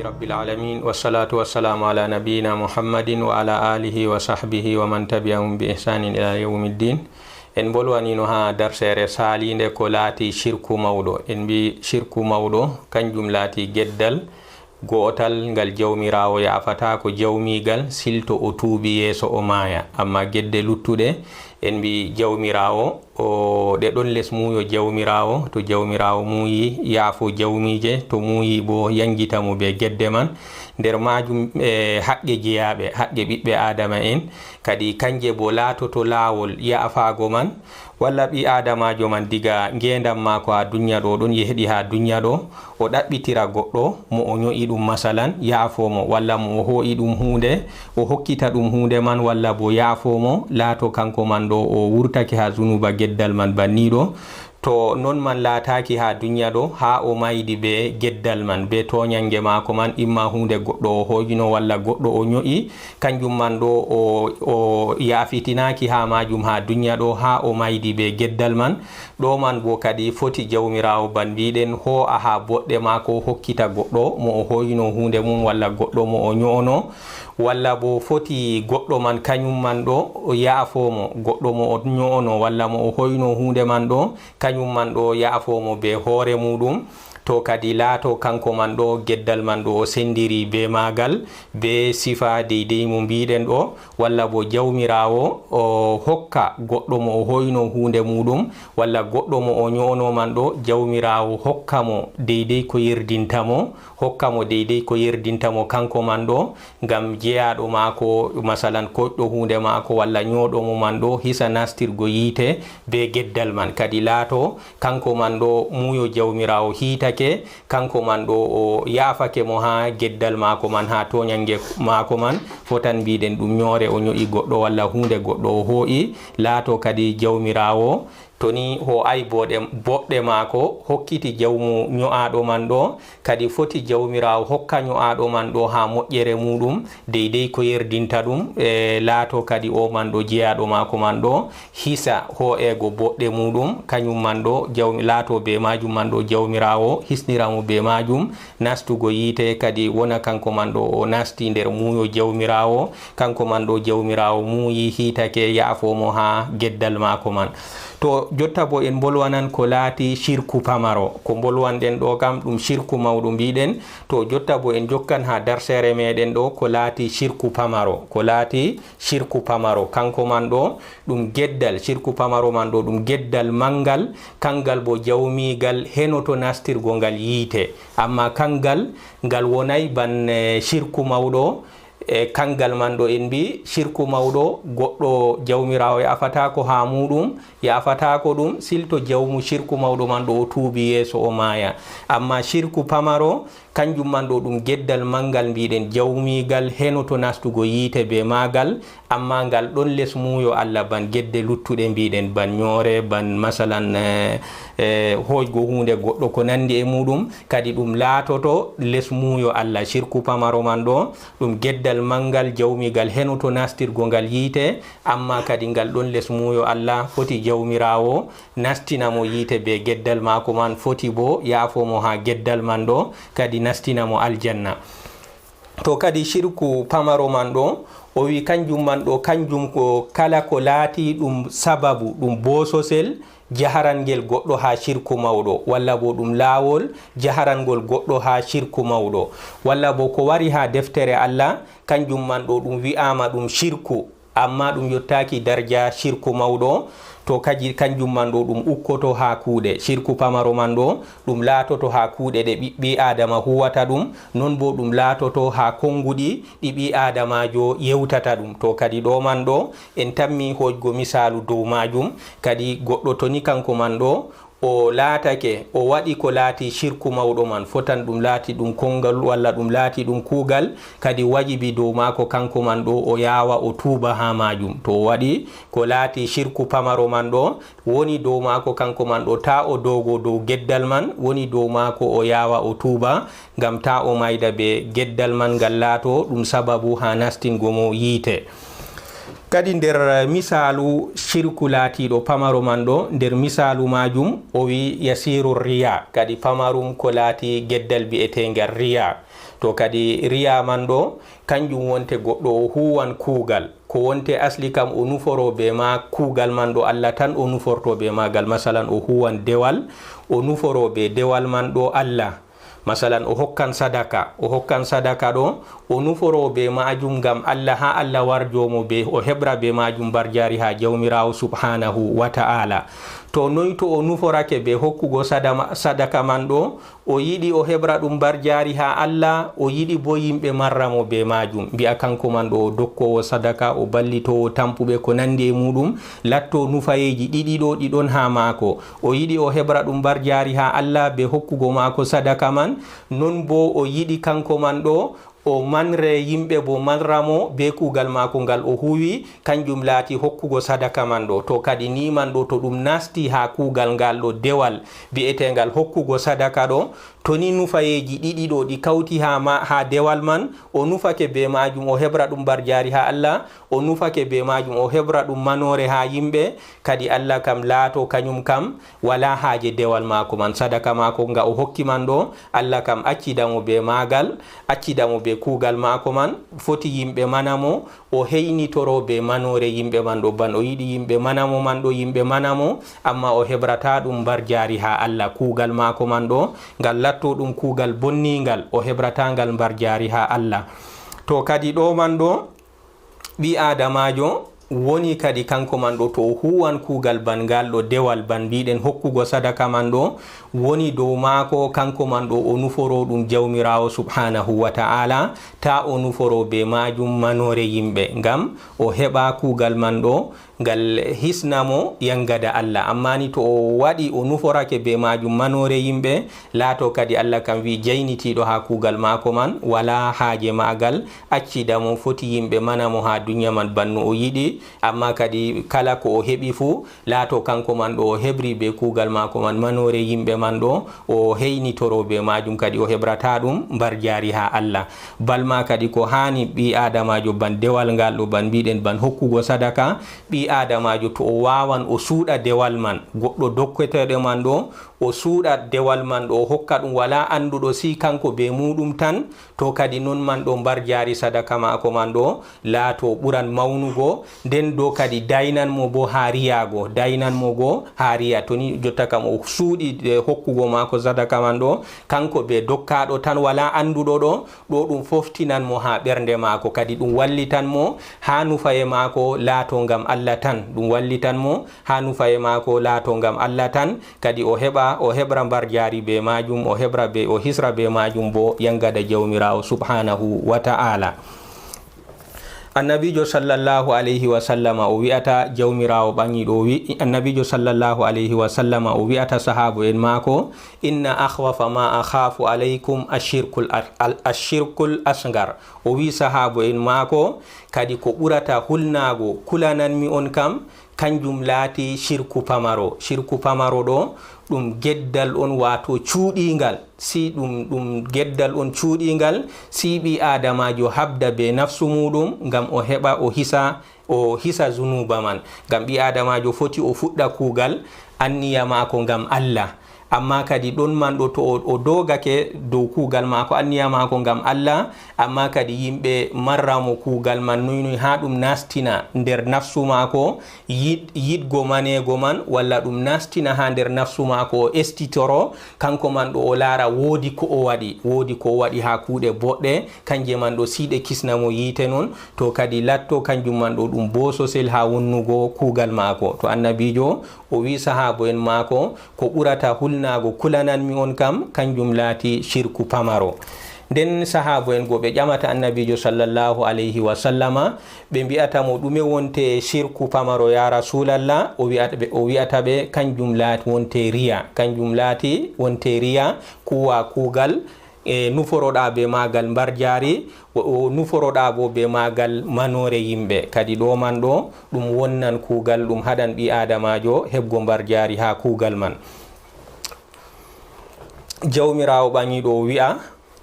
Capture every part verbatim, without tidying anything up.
Rabbil alamin, wassalatu wassalamu ala nabiyyina Muhammadin wa ala alihi wa sahbihi wa man tabi'ahum bi ihsanin ila yawmiddin. En bolwanino ha darsere salinde ko laati shirku mawɗo. En mbi shirku mawɗo, kanjum laati geddal go'otal ngal Jawmiraawo ya'afataa ko jawmiigal, silto o tuubi yeeso o maaya. Amma gedde luttuɗe, en mbi Jawmiraawo, o, ɗe ɗon les muuyo Jawmiraawo. To Jawmiraawo muuyi, ya'afo jawmiije, to muuyi bo, yanjita mo be gedde man. Nder maajum, e, haqqe jeyaaɓe, haqqe ɓiɓɓe Aadama en, kadi kanje bo laatoto laawol ya'afaago man. Walla ɓii aadamaajo man diga ngeendam maako haa dunya ɗo, ɗon yehdi haa dunya ɗo, o ɗaɓɓitira goɗɗo mo o nyo'i ɗum, masalan, yaafo mo, walla mo o hoo'i ɗum huunde, o hokkita ɗum huunde man, walla bo yaafo mo, laato kanko man ɗo o wurtake haa zunuba geddal man banni ɗo. To non man laataaki haa dunya ɗo, haa o maydi be geddal man, be toonyange maako man, imma huunde goɗɗo o hoo'ino, walla goɗɗo o nyo'i, kanjum man ɗo o, o yaafitinaaki haa maajum haa dunya ɗo, haa o maydi be geddal man. Ɗo man bo kadi foti Jawmiraawo, ban mbiɗen, hoo'a haa boɗɗe maako, hokkita goɗɗo mo o hoo'ino huunde mum, walla goɗɗo mo o nyo'ono, walla bo foti goɗɗo man kanyum man ɗo o yaafo mo, goɗɗo mo o nyo'ono, walla mo o hoo'ino huunde man ɗo, kanyum man ɗo yaafo mo be hoore muuɗum. To kadi laato kanko man ɗo, geddal man ɗo o sendiri be maagal, be sifa deydey mo mbiɗen ɗo, walla bo Jawmiraawo o hokka goɗɗo mo o hoo'ino huunde muuɗum, walla goɗɗo mo o nyo'ono man ɗo, Jawmiraawo hokka mo deydey ko yerdinta mo, hokka mo deydey ko yerdinta mo kanko man ɗo, ngam jeyaaɗo maako, masalan, koƴɗo huunde maako, walla nyooɗo mo man ɗo, hisa nastirgo yiite be geddal man. Kadi laato kanko man ɗo muuyo Jawmiraawo hiitake, kanko man ɗo o yaafake mo haa geddal maako man, haa toonyange maako man, fotan mbiɗen ɗum nyoore o nyo'i goɗɗo, walla huunde goɗɗo o hoo'i, laato kadi Jawmiraawo, to ni hoo'ay boɗe, boɗɗe maako, hokkiti jawmu nyo'aaɗo man ɗo, kadi foti Jawmiraawo hokka nyo'aaɗo man ɗo haa moƴƴere muuɗum, deydey ko yerdinta ɗum, e laato kadi o man ɗo jeyaaɗo maako man ɗo, hisa hoo'eego boɗɗe muuɗum, kanyum man ɗo jawmi-, laato be maajum man ɗo Jawmiraawo, hisnira mo be maajum, nastugo yiite, kadi wona kanko man ɗo o nasti nder muuyo Jawmiraawo, kanko man ɗo Jawmiraawo muuyi, hiitake, yaafo mo haa geddal maako man. To jotta bo en mbolwanan ko laati shirku pamaro. Ko mbolwanɗen ɗo kam ɗum shirku mawɗo mbiɗen. To jotta bo en jokkan haa darsere meɗen ɗo ko laati shirku pamaro. Ko laati shirku pamaro. Kanko man ɗo ɗum geddal, shirku pamaro man ɗo ɗum geddal manngal, kangal bo jawmiigal henoto nastirgo ngal yiite. Amma kangal, ngal wonay ban, eh, shirku mawɗo. E kangal man ɗo en mbi shirku mawɗo, goɗɗo Jawmiraawo ya'afataako haa muuɗum, ya'afataako ɗum, silto jawmu shirku mawɗo man ɗo o tuubi yeeso o maaya. Amma shirku pamaro, kanjum man ɗo ɗum geddal manngal mbiɗen jawmiigal henoto nastugo yiite be maagal, amma ngal ɗon les muuyo Allah ban gedde luttuɗe mbiɗen, ban nyoore, ban masalan, eh, eh, hoojgo huunde goɗɗo ko nandi e muuɗum, kadi ɗum laatoto les muuyo Allah. Shirku pamaro man ɗo, ɗum geddal manngal jawmiigal henoto nastirgo ngal yiite, amma kadi ngal ɗon les muuyo Allah, foti Jawmiraawo nastina mo yiite be geddal maako man, foti bo yaafo mo haa geddal man ɗo, kadi nastina mo aljanna. To kadi shirku pamaro man ɗo, o wi kanjum man ɗo, kanjum ko kala ko laati ɗum sababu, ɗum bososel, jaharangel goɗɗo haa shirku mawɗo, walla bo ɗum laawol jaharangol goɗɗo haa shirku mawɗo, walla bo ko wari haa deftere Allah, kanjum man ɗo ɗum wi'aama ɗum shirku, amma ɗum yottaaki darja shirku mawɗo, to kaji, kanjum man ɗo ɗum ukkoto haa kuuɗe. Shirku pamaro man ɗo ɗum laatoto haa kuuɗe ɗe ɓiɓɓe Aadama huwata ɗum, non bo ɗum laatoto haa konnguɗi ɗi ɓii Aadamaajo yewtata ɗum. To kadi ɗo man ɗo, en tammi hoojgo misaalu dow maajum. Kadi goɗɗo to ni kanko man ɗo, o laatake, o waɗi ko laati shirku mawɗo man, fotan ɗum laati ɗum konngal, walla ɗum laati ɗum kuugal, kadi wajibi dow maako kanko man ɗo, o yaawa o tuuba haa maajum. To o waɗi ko laati shirku pamaro man ɗo, woni dow maako kanko man ɗo, taa o doogo dow geddal man, woni dow maako o yaawa o tuuba, ngam taa o mayda be geddal man ngal laato ɗum sababu haa nastingo mo yiite. Kadi nder misaalu shirku laatiiɗo pamaro man ɗo, nder misaalu maajum o wi yasiru riya, kadi pamarum ko laati geddal bi'eteengal riya. To kadi riya man ɗo, kanjum wonte goɗɗo o huwan kuugal, ko wonte asli kam o nuforo be ma kuugal man ɗo Allah tan o nuforto be maagal, masalan o huwan dewal, o nuforo be dewal man ɗo Allah. Masalan o hokkan sadaka, o hokkan sadaka ɗo, o nuforo be maajum ngam Allah, haa Allah warjo mo be, o heɓra be maajum mbarjaari haa Jawmiraawo subhaanahu wa ta'ala. To noy to o nuforake be hokkugo sadama-, sadaka man ɗo, o yiɗi o heɓra ɗum mbarjaari haa Allah, o yiɗi bo yimɓe marra mo be maajum, mbi'a kanko man ɗo o dokkoowo sadaka, o ballitoowo tampuɓe ko nandi e muuɗum, latto nufayeeji ɗiɗi ɗo ɗi ɗon haa maako. O yiɗi o heɓra ɗum mbarjaari haa Allah be hokkugo maako sadaka man, non bo o yiɗi kanko man ɗo o manre yimɓe bo manra mo be kuugal maako ngal o huwi, kanjum laati hokkugo sadaka man ɗo. To kadi ni man ɗo to ɗum nasti haa kuugal ngal ɗo dewal bi'eteengal hokkugo sadaka ɗo, to ni nufayeeji ɗiɗi ɗo ɗi kawti haa ma-, haa dewal man, o nufake be maajum o heɓra ɗum mbarjaari haa Allah, o nufake be maajum o heɓra ɗum manoore haa yimɓe, kadi Allah kam laato kanyum kam walaa haaje dewal maako man. Sadaka maako nga o hokki man ɗo, Allah kam accida mo be maagal, accida mo be kuugal maako man, foti yimɓe mana mo, o heynitoro be manoore yimɓe man ɗo, ban o yiɗi yimɓe mana mo man ɗo, yimɓe mana mo, amma o heɓrata ɗum mbarjaari haa Allah. Kuugal maako man ɗo, ngal latto ɗum kuugal bonniingal, o heɓrata ngal mbarjaari haa Allah. To kadi ɗo man ɗo, ɓii aadamaajo woni kadi kanko man ɗo, to o huwan kuugal ban ngal ɗo dewal ban mbiɗen hokkugo sadaka man ɗo, woni dow maako kanko man ɗo o nuforo ɗum Jawmiraawo subhaanahu wa ta'ala, ta o nuforo be maajum manoore yimɓe, ngam o heɓa kuugal man ɗo ngal hisna mo yangada Allah. Amma ni to o waɗi o nuforake be maajum manoore yimɓe, laato kadi Allah kam wi jaynitiiɗo haa kuugal maako man, walaa haaje maagal, accida mo, foti yimɓe mana mo haa dunya man ban no o yiɗi, amma kadi kala ko o heɓi fuu, laato kanko man ɗo o heɓri be kuugal maako man manoore yimɓe man ɗo, o heynitoro be maajum, kadi o heɓrata ɗum mbarjaari haa Allah. Balma kadi ko haani ɓii aadamaajo ban dewal ngal ɗo ban mbiɗen ban hokkugo sadaka, ɓii aadamaajo to o waawan o suuɗa dewal man, goɗɗo dokketeeɗo man ɗo, o suuɗa dewal man ɗo, o hokka ɗum walaa annduɗo si kanko be muuɗum tan, to kadi non man ɗo mbarjaari sadaka maako man ɗo, laato ɓuran mawnugo, nden do kadi daynan mo bo haa riyaago, daynan mo go haa riya. To ni jotta kam o suuɗi, e, hokkugo maako sadaka man ɗo, kanko be dokkaaɗo tan walaa annduɗo ɗo, ɗo ɗum foftinan mo haa ɓernde maako, kadi ɗum wallitan mo haa nufaye maako laato ngam Allah tan, ɗum wallitan mo haa nufaye maako laato ngam Allah tan, kadi o heɓa, o heɓra mbarjaari be maajum, o heɓra be, o hisra be maajum bo yangada Jawmiraawo subhaanahu wa ta'ala. Annabiijo sallallahu alayhi wa sallama o wi'ata, Jawmiraawo ɓaŋiiɗo o wi-, Annabiijo sallallahu alayhi wa sallama o wi'ata sahaabo en maako, "Inna akhwafa ma akhafu alaykum ashirkul a-, al-, ashirkul asgar." O wi sahaabo en maako, kadi ko ɓurata hulnaago kulananmi on kam, kanjum laati shirku pamaro. Shirku pamaro ɗo, ɗum geddal on, waato cuuɗiingal. Si ɗum, ɗum geddal on cuuɗiingal, si ɓii aadamaajo habda be nafsu muuɗum, ngam o heɓa o hisa, o hisa zunuuba man. Ngam ɓii aadamaajo foti o fuɗɗa kuugal anniya maako ngam Allah. Amma kadi ɗon man ɗo to o, o dogake dow kuugal maako, anniya maako ngam Allah, amma kadi yimɓe marra mo kuugal man noy noy haa ɗum nastina nder nafsu maako, yiɗ-, yiɗgo maneego man, walla ɗum nastina haa nder nafsu maako, o estitoro, kanko man ɗo o laara woodi ko o waɗi, woodi ko o waɗi haa kuuɗe boɗɗe, kanje man ɗo si ɗe kisna mo yiite non, to kadi latto kanjum man ɗo ɗum bososel haa wonnugo kuugal maako. To annabiijo o wi sahaabo en maako, ko ɓurata hulnaago kulananmi on kam, kanjum laati shirku pamaro. Nden sahaabo en go ɓe ƴamata annabiijo sallallahu alayhi wa sallama, ɓe mbi'ata mo, "Ɗume wonte shirku pamaro, ya Rasulallah?" O wi'ata ɓe, o wi'ata ɓe, "Kanjum laati wonte riya, kanjum laati wonte riya, kuwa kuugal, e, nuforoɗa be maagal mbarjaari, o, o nuforoɗa bo be maagal manoore yimɓe. Kadi ɗo man ɗo, ɗum wonnan kuugal, ɗum haɗan ɓii aadamaajo heɓgo mbarjaari haa kuugal man." Jawmiraawo ɓaŋiiɗo o wi'a,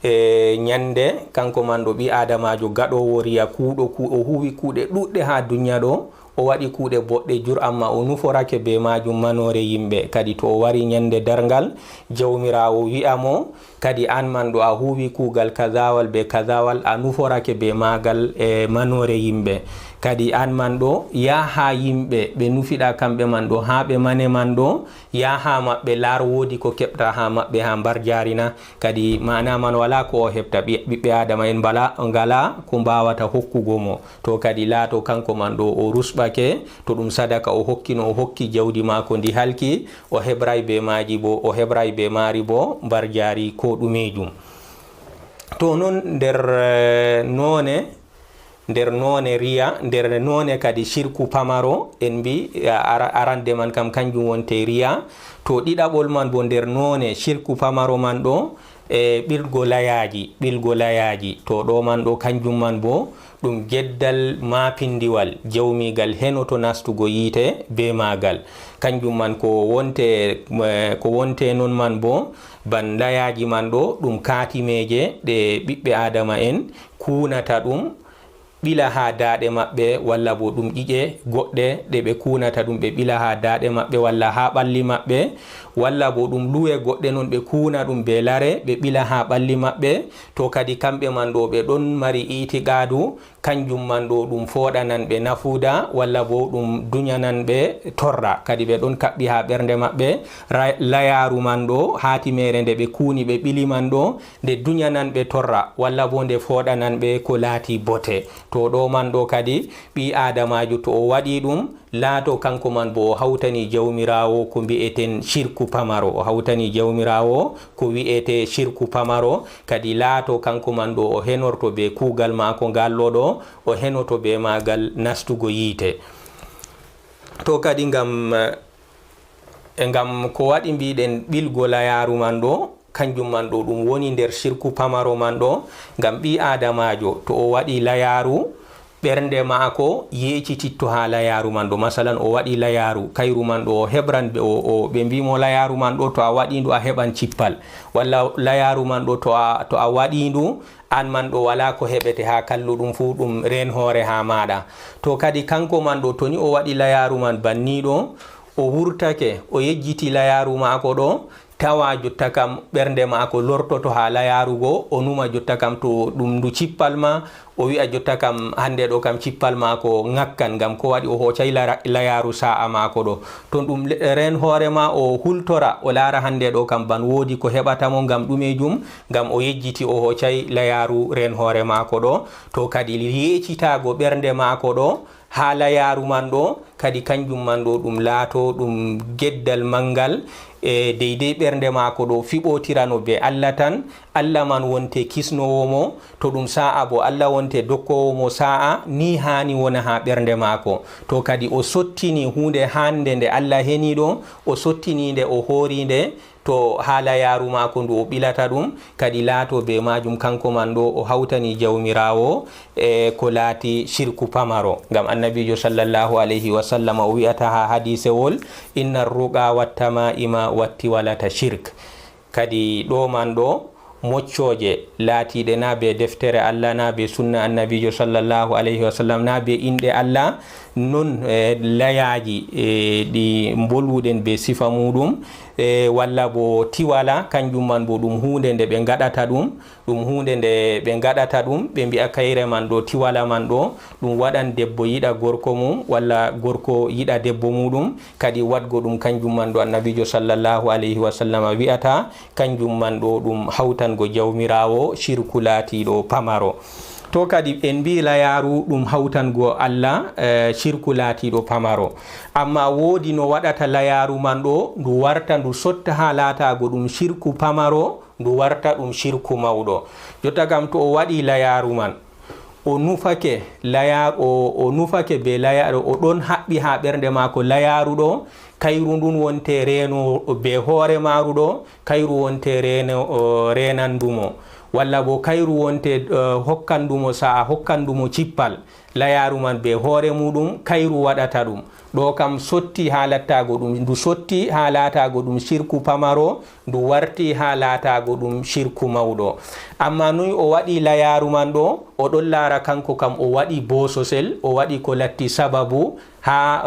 E ñande, kanko man ɗo ɓii aadamaajo gaɗoowo riya, kuuɗo ku-, o huwi kuuɗe ɗuɗɗe haa dunya ɗo, o waɗi kuuɗe boɗɗe jur, amma o nuforake bee maajum manoore yimɓe. Kadi to o wari ñande darngal, Jawmiraawo wi'a mo, kadi an man ɗo a huwi kuugal kazawal bee kazawal, a nuforake bee maagal e manoore yimɓe. Kadi an man ɗo, yah haa yimɓe ɓe nufiɗa kamɓe man ɗo, haa ɓe mane man ɗo, yah haa maɓɓe, laar woodi ko keɓta haa maɓɓe haa mbarjaari na. Kadi maana man walaa ko o heɓta, ɓi-, ɓiɓɓe aadama en mbala-, ngalaa ko mbaawata hokkugo mo. To kadi laato kanko man ɗo o rusɓake, to ɗum sadaka o hokkino, o hokki jawdi maako ndi halki, o heɓray bee maaji bo, o heɓray bee maari bo mbarjaari ko ɗumeejum. To non nder, eh, noone, nder noone riya, nder noone kadi shirku pamaro, en mbi, eh, ara-, arande man kam kanjum wonte riya. To ɗiɗaɓol man bo nder noone shirku pamaro man ɗo, e ɓilgo layaaji, ɓilgo layaaji. To ɗo man ɗo kanjum man bo ɗum geddal maapindiwal, jawmiigal henoto nastugo yiite bee maagal. Kanjum man ko wonte, eh, ko wonte non man bo, ban layaaji man ɗo ɗum kaatimeeje ɗe ɓiɓɓe aadama en kuunata ɗum, ɓila haa daaɗe maɓɓe, walla bo ɗum ƴiƴe goɗɗe ɗe ɓe kuunata ɗum, ɓe ɓila haa daaɗe maɓɓe walla haa ɓalli maɓɓe, walla bo ɗum luwe goɗɗe non, ɓe kuuna ɗum bee lare, ɓe ɓila haa ɓalli maɓɓe. To kadi kamɓe man ɗo ɓe ɗon mari itiqaadu, kanjum man ɗo ɗum fooɗanan ɓe nafuuda, walla bo ɗum dunyanan ɓe torra. Kadi ɓe ɗon kaɓɓi haa ɓernde maɓɓe ra-, layaaru man ɗo, haatimeere nde ɓe kuuni ɓe ɓili man ɗo, nde dunyanan ɓe torra, walla bo nde fooɗanan ɓe ko laati bote. To ɗo man ɗo kadi, ɓii aadamaajo to o waɗi ɗum, laato kanko man bo o hawtani Jawmiraawo ko mbi'eten shirku pamaro. O hawtani Jawmiraawo ko wi'ete shirku pamaro, kadi laato kanko man ɗo o henorto be kuugal maako ngal ɗo ɗo, o henoto be maagal nastugo yiite. To kadi ngam, e ngam ko waɗi mbiɗen ɓilgo layaaru man ɗo, kanjum man ɗo ɗum woni nder shirku pamaro man ɗo, ngam ɓii aadamaajo to o waɗi layaaru, ɓernde maako yeecititto haa layaaru man ɗo. Masalan, o waɗi layaaru, kayru man ɗo o heɓran ɓe, o, o, ɓe mbi mo layaaru man ɗo to a waɗi ndu a heɓan cippal, walla layaaru man ɗo to a, to a waɗi ndu, an man ɗo walaa ko heɓete haa kalluɗum fuu, ɗum reen hoore haa maaɗa. To kadi kanko man ɗo, to ni o waɗi layaaru man banni ɗo, o wurtake, o yejjiti layaaru maako ɗo, tawa jotta kam ɓernde maako lortoto haa layaaru go, o numa jotta kam to ɗum ndu cippal ma, o wi'a jotta kam hande ɗo kam cippal maako ŋakkan, ngam ko waɗi o hoocay lara-, layaaru saa'a maako ɗo. To ɗum le-, reen hoore ma o hultora, o laara hande ɗo kam ban woodi ko heɓata mo ngam ɗumeejum, ngam o yejjiti o hoocay layaaru reen hoore maako ɗo. To kadi yeecitaago ɓernde maako ɗo, haa layaaru man ɗo, kadi kanjum man ɗo ɗum laato ɗum geddal manngal, e deydey ɓernde maako ɗo fiɓotirano be Allah tan, Allah man wonte kisnoowo mo, to ɗum saa'a bo Allah wonte dokkoowo mo saa'a, ni haani wona haa ɓernde maako. To kadi o sottini huunde hande nde Allah heni ɗo, o sottini nde, o hoori nde, to haa layaaru maako ndu o ɓilata ɗum, kadi laato be maajum kanko man ɗo o hawtani Jawmiraawo e ko laati shirku pamaro. Ngam Annabiijo sallallahu alayhi wa sallam o wi'ata haa hadiisewol, "Inna ruqa wa tama'ima wa tiwalata shirk." Kadi ɗo man ɗo moccooje laatiiɗe na be deftere Allah, na be sunna Annabiijo sallallahu alayhi wa sallam, na be inɗe Allah, non, eh, layaaji, eh, ɗi mbolwuɗen be sifa muuɗum, eh, walla bo tiwala, kanjum man bo ɗum huunde nde ɓe ngaɗata ɗum, ɗum huunde nde ɓe ngaɗata ɗum, ɓe mbi'a kayre man ɗo, tiwala man ɗo, ɗum waɗan debbo yiɗa gorko mum, walla gorko yiɗa debbo muuɗum, kadi waɗgo ɗum kanjum man ɗo Annabiijo sallallahu alayhi wa sallam wi'ata, kanjum man ɗo ɗum hawtango Jawmiraawo, shirku laatiiɗo pamaro. To kadi en mbi'i layaaru ɗum hawtango Allah, eh, shirku laatiiɗo pamaro. Amma woodi no waɗata layaaru man ɗo, ndu warta ndu sotta haa laataago ɗum shirku pamaro, ndu warta ɗum shirku mawɗo. Jotta kam to o waɗi layaaru man, o nufake laya-, o, o nufake be layaaru, o ɗon haɓɓi haa ɓernde maako layaaru ɗo, kayru ndun wonte reeno be hoore maaru ɗo, kayru wonte reeno, o, reenandu mo, walla bo kayru wonte, eh, hokkandu mo sa'a, hokkandu mo cippal, layaaru man be hoore muuɗum, kayru waɗata ɗum. Ɗo kam sotti haa lattaago ɗum, ndu sotti haa laataago ɗum sirku pamaro, ndu warti haa laataago ɗum sirku mawɗo. Ammaa noy o waɗi layaaru man ɗo? O ɗon laara kanko kam o waɗi boososel, o waɗi ko latti sababu haa,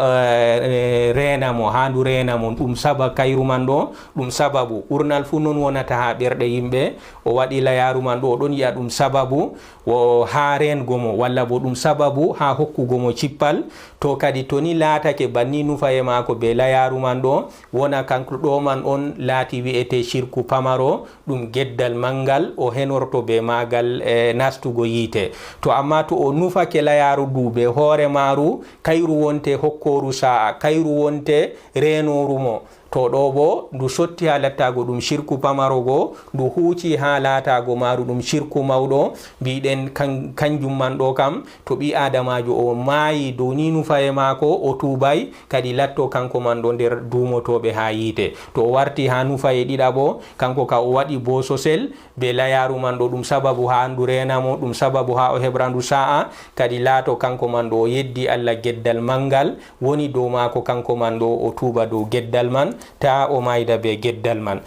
eh, reena mo, haa ndu reena mo. Ɗum saba kayru man ɗo, ɗum sababu. Ɓurnal fuu non wonata haa ɓerɗe yimɓe. O waɗi layaaru man ɗo, o ɗon yi'a ɗum sababu wo haa reengo mo, walla bo ɗum sababu haa hokkugo mo cippal. To kadi to ni laatake banni nufaye maako be layaaru man ɗo, wona kanko ɗo man on laati wi'ete sirku pamaro, ɗum geddal manngal, o henorto be maagal, eh, nastugo yiite. To ammaa to o nufake layaaru ndu be hoore maaru, kayru wonte hokkooru sa'a, kayru wonte reenooru mo. To ɗo bo, ndu sotti haa lattaago ɗum sirku pamaro go, ndu huuci haa laataago maaru ɗum sirku mawɗo, mbiɗen kan-, kanjum man ɗo kam, to ɓii aadamaajo o maayi dow ni nufaye maako, o tuubay, kadi latto kanko man ɗo nder duumotooɓe haa yiite. To o warti haa nufaye ɗiɗaɓo, kanko ka o waɗi boososel be layaaru man ɗo, ɗum sababu haa ndu reena mo, ɗum sababu haa o heɓra ndu sa'a, kadi laato kanko man ɗo o yeddi Allah geddal manngal woni dow maako, kanko man ɗo o tuuba dow geddal man, taa o maayda be geddal man.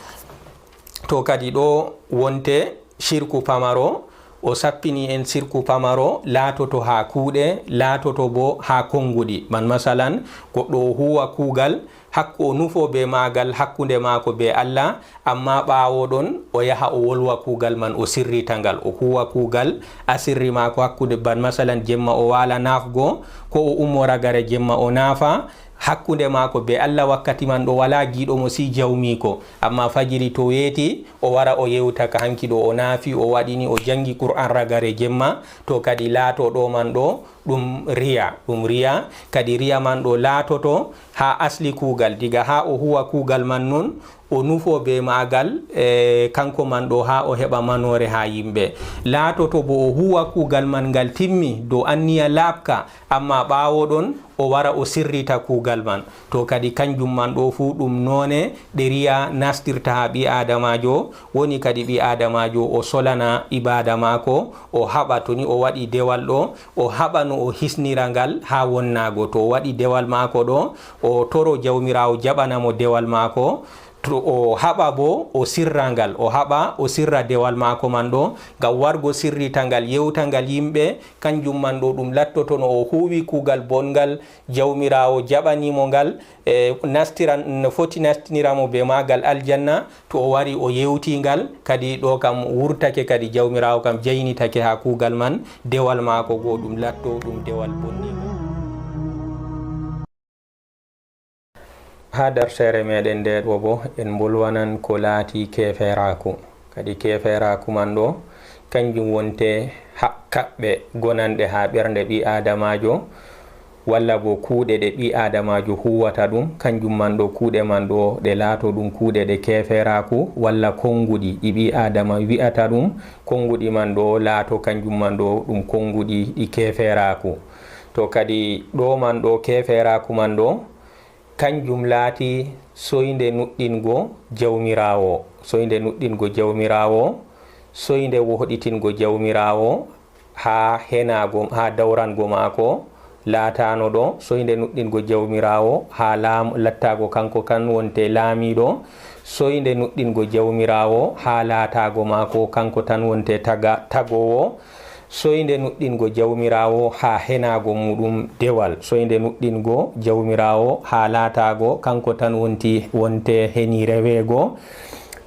To kadi ɗo wonte sirku pamaro, o sappini en sirku pamaro laatoto haa kuuɗe, laatoto bo haa konnguɗi. Ban masalan, goɗɗo o huuwa kuugal, hakku o nufo be maagal hakkunde maako be Allah, ammaa ɓaawo ɗon o yaha o wolwa kuugal man, o sirrita ngal, o huuwa kuugal asirri maako hakkunde, ban masalan, jemma o waala naafgo, ko o ummo ragare jemma o naafa, hakkunde maako be Allah wakkati man ɗo walaa giiɗo mo sii jawmiiko. Ammaa fajiri to weeti, o wara o yewta ka hanki ɗo o naafi, o waɗini, o jangi Qur'an ragare jemma, to kadi laato ɗo man ɗo ɗum riya, ɗum riya, kadi riya man ɗo laatoto haa asli kuugal, diga haa o huwa kuugal man non, o nufo be maagal, e, kanko man ɗo haa o heɓa manoore haa yimɓe. Laatoto bo o huwa kuugal man ngal timmi dow anniya laaɓka, ammaa ɓaawo ɗon o wara o sirrita kuugal man. To kadi kanjum man ɗo fuu ɗum noone ɗe riya nastirta haa ɓii aadamaajo, woni kadi ɓii aadamaajo o solana ibaada maako, o haɓa to ni o waɗi dewal ɗo, o haɓa no o hisnira ngal haa wonnaago. To o waɗi dewal maako ɗo, o toro Jawmiraawo jaɓana mo dewal maako. To o haɓa bo o sirra ngal, o haɓa o sirra dewal maako man ɗo, ngam wargo sirrita ngal, yewta ngal yimɓe, kanjum man ɗo ɗum lattoto no o huuwi kuugal bongal, Jawmiraawo jaɓani mo ngal, e, nastiran, no foti nastinira mo be maagal aljanna, to o wari o yewti ngal, kadi ɗo kam wurtake, kadi Jawmiraawo kam jaynitake haa kuugal man, dewal maako go ɗum latto ɗum dewal bonniingal. Haa darseere meɗen nde ɗo bo, en mbolwanan ko laati keeferaaku. Kadi keeferaaku man ɗo, kanjum wonte ha-, kaɓɓe gonanɗe haa ɓernde ɓii aadamaajo, walla bo kuuɗe ɗe ɓii aadamaajo huwata ɗum, kanjum man ɗo, kuuɗe man ɗo, ɗe laato ɗum kuuɗe ɗe keeferaaku, walla konguɗi ɗi ɓii aadama wi'ata ɗum, konguɗi man ɗo laato kanjum man ɗo ɗum konguɗi ɗi keeferaaku. To kadi ɗo man ɗo keeferaaku man ɗo, kanjum laati soynde nuɗɗingo Jawmiraawo, soynde nuɗɗingo Jawmiraawo, soynde wohɗitingo Jawmiraawo haa henaago, haa dawrango maako laataano ɗo, soynde nuɗɗingo Jawmiraawo haa laam-, lattaago kanko kan wonte laamiiɗo, soynde nuɗɗingo Jawmiraawo haa laataago maako kanko tan wonte taga-, tagoowo, soynde nuɗɗingo Jawmiraawo haa henaago muuɗum dewal, soynde nuɗɗingo Jawmiraawo haa laataago kanko tan wonti, wonte heni reweego.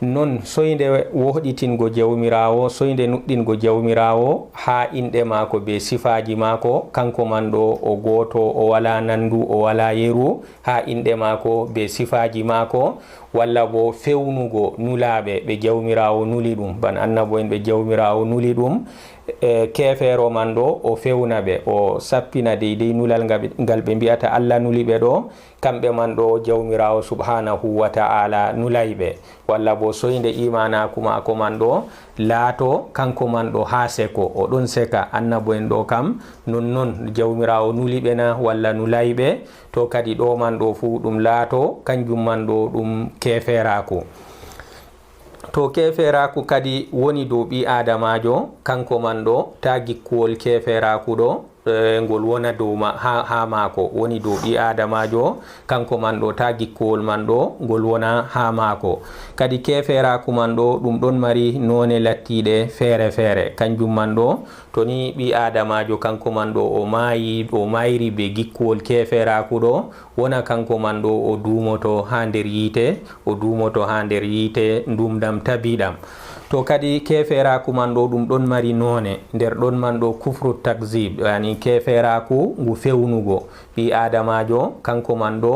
Non soynde wohɗitingo Jawmiraawo, soynde nuɗɗingo Jawmiraawo haa inɗe maako bee sifaaji maako, kanko man ɗo o gooto, o walaa nandu, o walaa yeru, haa inɗe maako bee sifaaji maako, walla boo fewnugo nulaaɓe ɓe Jawmiraawo nuli ɗum, bana annabo'en ɓe Jawmiraawo nuli ɗum, e keefeero man ɗo, o fewna ɓe, o sappina deydey nulal nga ɓe, ngal ɓe mbi'ata Allah nuli ɓe ɗo, kamɓe man ɗo Jawmiraawo subhaanahu wa ta'aala nulay ɓe, walla boo soynde iimaanaaku maako man ɗo laato kanko man ɗo haa seko, o ɗon seka, annabo'en ɗo kam nonnon, Jawmiraawo nuli ɓe na walla nulay ɓe? To kadi ɗo man ɗo fuu ɗum laato, kanjum man ɗo ɗum keefeeraaku. To keefeeraaku kadi woni dow ɓii-aadamaajo, kanko man ɗo, taa gikkuwol keefeeraaku ɗo, e, ngol wona dow ma-, haa, haa maako, woni dow ɓii-aadamaajo, kanko man ɗo, taa gikkuwol man ɗo, ngol wona haa maako. Kadi keefeeraaku man ɗo, ɗum ɗon mari noone lattiiɗe feere-feere. Kanjum man ɗo, to ni ɓii-aadamaajo, kanko man ɗo, o maayi, o maayri bee gikkuwol keefeeraaku ɗo, wona kanko man ɗo o duumoto haa nder yiite, o duumoto haa nder yiite nduumɗam tabiiɗam. To kadi keefeeraaku man ɗo ɗum ɗon mari noone, nder ɗon man ɗo kufru takzib, yaani keefeeraaku ngu fewnugo. Ɓii-aadamaajo kanko man ɗo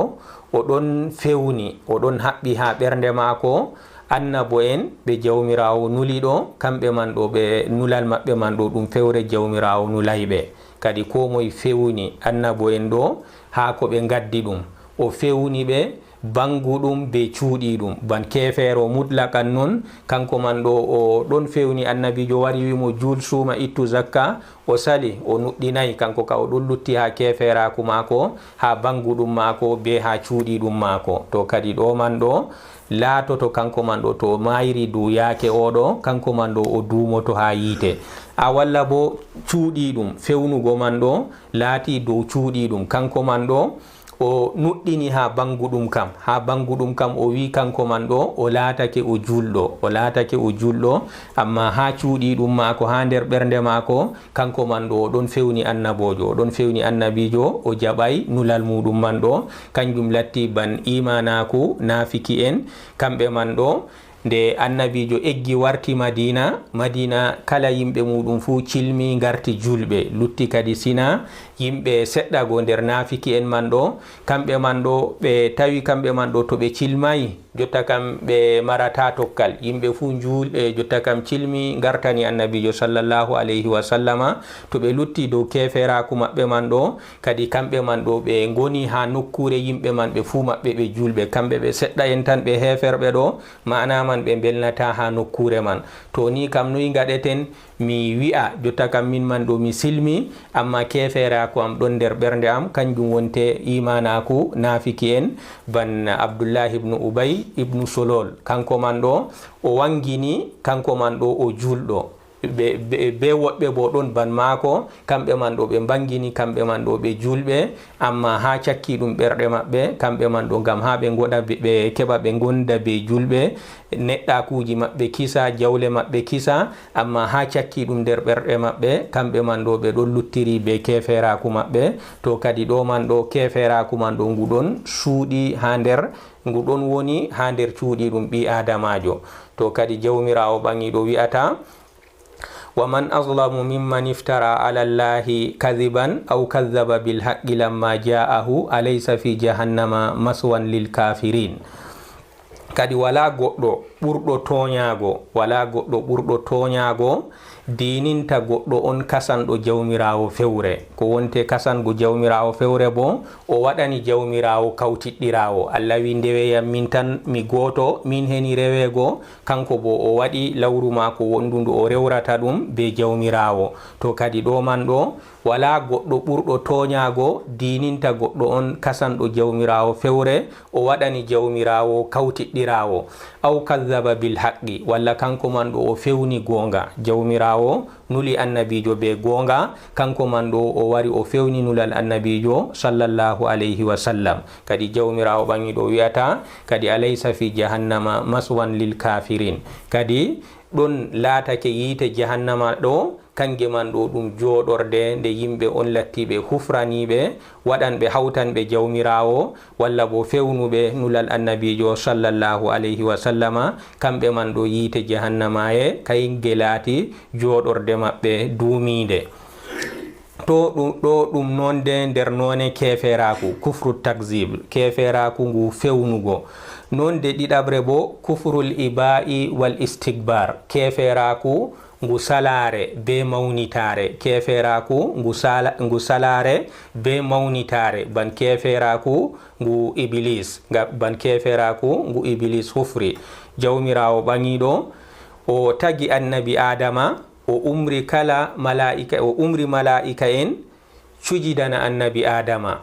o ɗon fewni, o ɗon haɓɓi haa ɓernde maako, annabo'en ɓe Jawmiraawo nuli ɗo, kamɓe man ɗo ɓe nulal maɓɓe man ɗo ɗum fewre Jawmiraawo nulay ɓe. Kadi koo moy fewni annabo'en ɗo haa ko ɓe ngaddi ɗum. O fewni ɓe baŋguɗum bee cuuɗiiɗum. Ban keefeero mutlaqan non, kanko man ɗo o ɗon fewni annabiijo wari wi'i mo, "Juul, suuma, ittu zakka." O sali, o nuɗɗinay, kanko ka o ɗon lutti haa keefeeraaku maako, haa baŋguɗum maako bee haa cuuɗiiɗum maako. To kadi ɗo man ɗo, laatoto kanko man ɗo, to o maayri dow yaake o ɗo, kanko man ɗo o duumoto haa yiite. A walla boo cuuɗiiɗum, fewnugo man ɗo laati dow cuuɗiiɗum, kanko man ɗo o nuɗɗini haa baŋguɗum kam, haa baŋguɗum kam o wi'i kanko man ɗo o laatake o juulɗo, o laatake o juulɗo, ammaa haa cuuɗiiɗum maako, haa nder ɓernde maako, kanko man ɗo o ɗon fewni annaboojo, o ɗon fewni annabiijo, o jaɓay nulal muuɗum man ɗo, kanjum latti ban iimaanaaku naafiki'en, kamɓe man ɗo, nde annabiijo eggi warti Madiina, Madiina kala yimɓe muuɗum fuu cilmi ngarti juulɓe, lutti kadi sina yimɓe seɗɗa go nder naafiki'en man ɗo, kamɓe man ɗo ɓe tawi kamɓe man ɗo to ɓe cilmay, jotta kam ɓe marata tokkal, yimɓe fuu njuul-, e, jotta kam cilmi ngartani annabiijo sallallahu alayhi wa sallama, to ɓe lutti dow keeferaaku maɓɓe man ɗo, kadi kamɓe man ɗo ɓe ngoni haa nokkuure yimɓe man ɓe fuu maɓɓe ɓe juulɓe, kamɓe ɓe seɗɗa'en tan ɓe heeferɓe ɗo, ma'ana man ɓe mbelnataa haa nokkuure man. To ni kam noy ngaɗeten? Mi wi'a, jotta kam min man ɗo mi silmi, ammaa keeferaaku am ɗon nder ɓernde am, kanjum wonte iimaanaaku naafiki'en, ban Abdullahi ibnu Ubay ibnu Solol. Kanko man ɗo o waŋgini, kanko man ɗo o juulɗo. Be, be, be woɗɓe boo ɗon ban maako, kamɓe man ɗo ɓe mbaŋgini, kamɓe man ɗo ɓe juulɓe, ammaa haa cakkiiɗum ɓerɗe maɓɓe, kamɓe man ɗo ngam haa ɓe ngoɗa be, ɓe keɓa ɓe ngonda be juulɓe, neɗɗaakuuji maɓɓe kisa, jawle maɓɓe kisa, ammaa haa cakkiiɗum nder ɓerɗe maɓɓe, kamɓe man ɗo ɓe ɗon luttiri be keeferaaku maɓɓe. To kadi ɗo man ɗo keeferaaku man ɗo ngu ɗon suuɗi haa nder, ngu ɗon woni haa nder cuuɗiiɗum ɓii-aadamaajo. To kadi Jawmiraawo ɓaŋiiɗo wi'ata, "Wa man azlamu mimman iftara ala Allahi kadhiban aw kadhaba bil haqqi lamma ja'ahu, alaysa fi jahannama maswan lil kafirin." Kadi walaa goɗɗo ɓurɗo tooñaago, walaa goɗɗo ɓurɗo tooñaago diininta goɗɗo on kasanɗo Jawmiraawo fewre. Ko wonte kasango Jawmiraawo fewre boo, o waɗani Jawmiraawo kawtiɗɗiraawo. Allah wi'i, "Ndeweyam min tan, mi gooto, min heni reweego." Kanko boo o waɗi lawru maako wondu ndu o rewrata ɗum be Jawmiraawo. To kadi ɗo man ɗo, walaa goɗɗo ɓurɗo tooñaago diininta goɗɗo on kasanɗo Jawmiraawo fewre, o waɗani Jawmiraawo kawtiɗɗiraawo. Aw kadhaba bil haqqi, walla kanko man ɗo o fewni goonga. Jawmiraawo nuli annabiijo be goonga, kanko man ɗo o wari o fewni nulal annabiijo sallallahu alayhi wa sallam. Kadi Jawmiraawo ɓaŋiiɗo wi'ata, kadi, "Alaysa fi jahannama maswan lil kafirin." Kadi ɗon laatake yiite jahannama ɗo, kanje man ɗo ɗum jooɗorde nde yimɓe on lattiiɓe hufraniiɓe, waɗanɓe hawtanɓe Jawmiraawo, walla boo fewnuɓe nulal annabiijo sallallahu alayhi wa sallama, kamɓe man ɗo yiite jahannamaaye, kayŋge laati jooɗorde maɓɓe duumiinde. To ɗum, ɗo ɗum nonde nder noone keeferaaku, kufru takzib, keeferaaku ngu fewnugo. Nonde ɗiɗaɓre boo, kufrul iba'i wal istikbar, keeferaaku ngu salaare bee mawnitaare, keefeeraaku ngu sala-, ngu salaare bee mawnitaare, ban keefeeraaku ngu Ibiliis, nga, ban keefeeraaku ngu Ibiliis hufri. Jawmiraawo ɓaŋiiɗo, o tagi annabi Aadama, o umri kala malaa'ika, o umri malaa'ika'en cujidana annabi Aadama.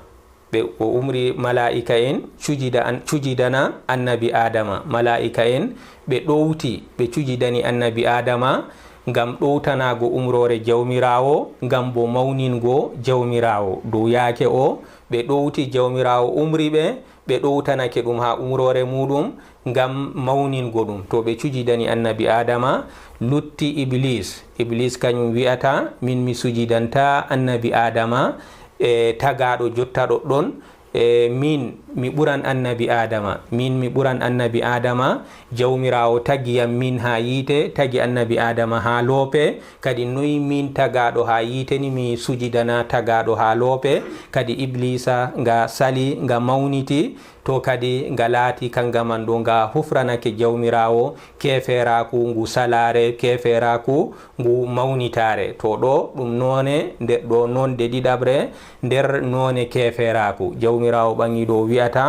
Ɓe, o umri malaa'ika'en cujida an-, cujidana annabi Aadama. Malaa'ika'en ɓe ɗowti, ɓe cujidani annabi Aadama ngam ɗowtanaago umroore Jawmiraawo, ngam bo mawningo Jawmiraawo. Dow yaake o, ɓe ɗowti, Jawmiraawo umri ɓe, ɓe ɗowtanake ɗum haa umroore muuɗum, ngam mawningo ɗum. To ɓe cujidani annabi Aadama, lutti Ibliis. Ibliis kanyum wi'ata, "Min mi sujidantaa annabi Aadama, e tagaaɗo jotta ɗoɗɗon, e min mi ɓuran annabi Aadama. Min mi ɓuran annabi Aadama. Jawmiraawo tagi yam min haa yiite, tagi annabi Aadama haa loope. Kadi noy min tagaaɗo haa yiite ni mi sujidana tagaaɗo haa loope?" Kadi Ibliisa nga sali, nga mawniti. To kadi nga laati kaŋga man ɗo nga hufranake Jawmiraawo, keefeeraaku ngu salaare, keefeeraaku ngu mawnitaare. To ɗo ɗum noone, nder ɗo nonde ɗiɗaɓre nder noone keefeeraaku. Jawmiraawo ɓaŋiiɗo o wi'ata,